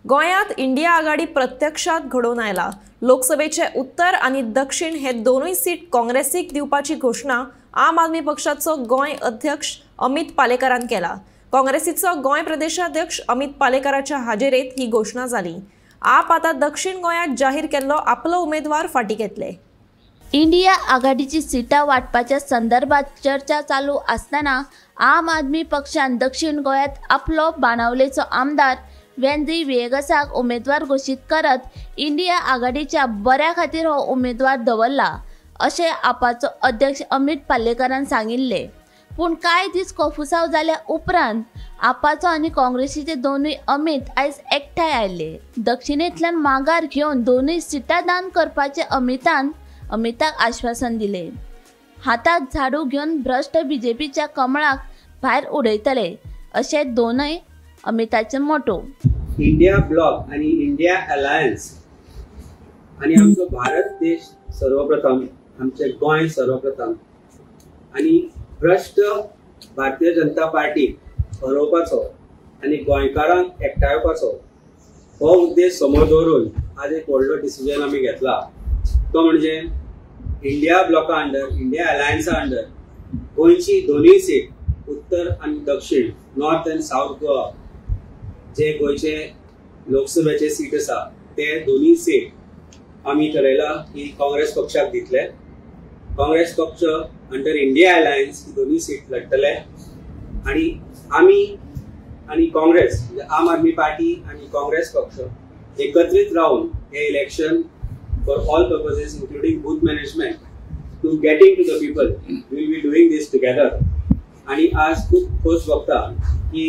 गोंयांत इंडिया आघाडी प्रत्यक्षात घडोवन आयला. लोकसभेचे उत्तर आनी दक्षिण हे दोनूय सीट काँग्रेसीक दिवपाची घोशणा आम आदमी पक्षाचो गोंय अध्यक्ष अमित पालेकारान केला. काँग्रेसीचो गोंय प्रदेशाध्यक्ष अमित पालेकाराच्या हाजेरेत ही घोशणा जाली. आप आतां दक्षिण गोंयांत जाहीर केल्लो आपलो उमेदवार फाटीं घेतले. इंडिया आघाडीची सिटां वांटपाच्या संदर्भात चर्चा चालू आसतना आम आदमी पक्षान दक्षिण गोंयांत आपलो बाणावलेचो आमदार वेंझी व्हिएगसाक उमेदवार घोशीत करत इंडिया आघाडीच्या बऱ्या खातीर हो उमेदवार दवरला अशें आपाचो अध्यक्ष अमित पालेकारान सांगिल्लें. पूण कांय दीस कोफुसांव जाल्या उपरांत आपाचो आनी काँग्रेसीचे दोनूय अमित आयज एकठांय आयले. दक्षिणेंतल्यान माघार घेवन दोनूय सिटां दान करपाचें अमिताक आश्वासन दिलें. हातात झाडू घेवन भ्रश्ट बीजेपीच्या कमळाक भायर उडयतले अशें दोनूय अमिताचे मोटो. इंडिया ब्लॉक आणि इंडिया अलायन्स आणि आमचो भारत देश सर्वप्रथम, आमचे गोंय सर्वप्रथम आणि भ्रश्ट भारतीय जनता पार्टी हरोवपाचो आनी गोंयकारांक एकठांवपाचो हो उद्देश समोर दवरून आज एक व्हडलो डिसिजन आमी घेतला. तो म्हणजे इंडिया ब्लॉका अंडर, इंडिया अलायन्सा अंडर गोंयची दोनूय सीट उत्तर आनी दक्षिण, नॉर्थ अँड सावथ गोवा जे गोंयचे लोकसभेचे सीट आसा ते दोनूय सीट आमी ठरयला की काँग्रेस पक्षाक दितले. काँग्रेस पक्ष अंडर इंडिया अलायन्स ही दोनूय सीट लढटले आनी आमी आनी काँग्रेस म्हणजे आम आदमी पार्टी आनी काँग्रेस पक्ष एकत्रीत रावन हे election for all purposes including booth management to getting to the people will be doing this together. आनी आज खूब खोस भोगता की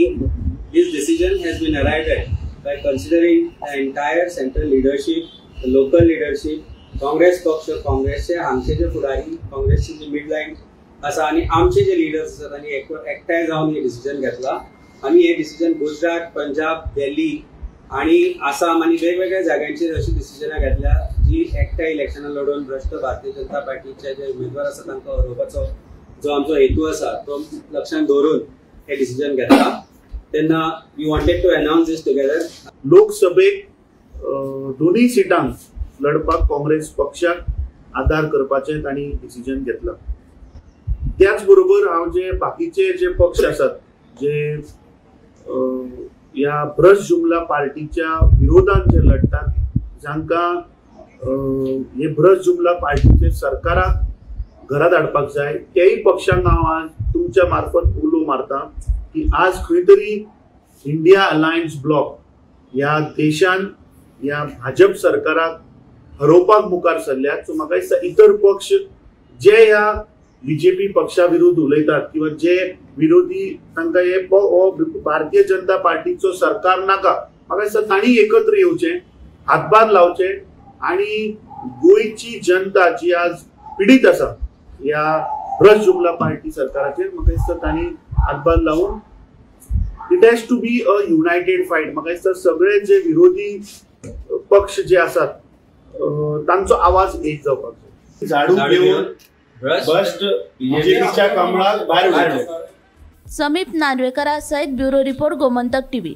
this decision has been arrived at by considering the entire central leadership, the local leadership, Congress पक्ष, काँग्रेसचे हांगचे जे फुडारी, काँग्रेसची जी मिडलायन आसा आनी आमचे जे लिडर्स आसात आनी एकठांय जावन हे डिसिजन घेतला. आनी हे डिसिजन गुजरात, पंजाब, दिल्ली आनी आसाम आनी वेगवेगळ्या जाग्यांचेर अशी डिसिजनां घेतल्या जी एकठांय इलेक्शनां लढोवन भ्रश्ट भारतीय जनता पार्टीचे जे उमेदवार आसा तांकां हरोवपाचो जो आमचो हेतू आसा तो लक्षांत दवरून हे डिसिजन घेतला. तेन्ना we wanted to announce this together. लोकसभेक दोनूय सिटांक लढपाक काँग्रेस पक्षाक आदार करपाचें तांणी डिसिजन घेतलां. त्याच बरोबर हांव जे बाकीचे जे पक्ष आसात जे ह्या भ्रश्ट जुमला पार्टीच्या विरोधान जे लढटात, जांकां हे भ्रश्ट जुमला पार्टीचे सरकाराक घरात हाडपाक जाय, तेय पक्षांक हांव आज तुमच्या मार्फत उलो मारता की आज खंय तरी इंडिया अलायन्स ब्लॉक ह्या देशान ह्या भाजप सरकाराक हरोवपाक मुखार सरल्यात. सो म्हाका दिसता इतर पक्ष जे ह्या बीजेपी पक्षा विरुद्ध उलयतात किंवा जे विरोधी तांकां हे भारतीय जनता पार्टीचो सरकार नाका, म्हाका दिसता तांणी एकत्र येवचें, हातभार लावचे आनी गोंयची जनता जी आज पिडीत आसा ह्या भ्रश्ट जुमला पार्टी सरकाराचेर, म्हाका दिसता तांणी हातभार लावन it has to be a united fight. म्हाका दिसता सगळे जे विरोधी पक्ष जे आसात तांचो आवाज एक जावपाक जाय. झाडू घेवन भ्रश्ट बीजेपीच्या कमळाक भायर उडयतले. समीप नार्वेकरा सहित ब्युरो रिपोर्ट, गोमंतक टीव्ही.